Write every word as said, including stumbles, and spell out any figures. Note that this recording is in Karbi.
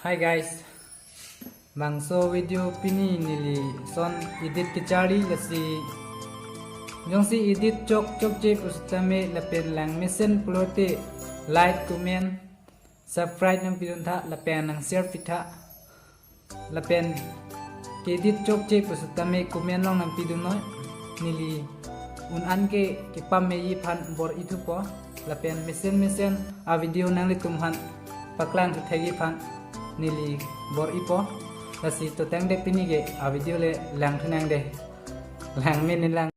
Hi guys, bangso video pini neli son edit kecharli lasi. Jongsi edit chok chokche pusitame lapen lang mesen pulote like, comment, subscribe nangpidun tha lapen nang share pitha. Lapen ke-edit chokche pusitame comment along nangpidun noi. Neli un-an ke kepame-i aphan bor-ithupo. Lapen mesen mesen a video nanglitum aphan paklang thuthek-i aphan neli bor-ipo. Lasi to tangte pini ke a video le langthu nangde. Lang mene lang.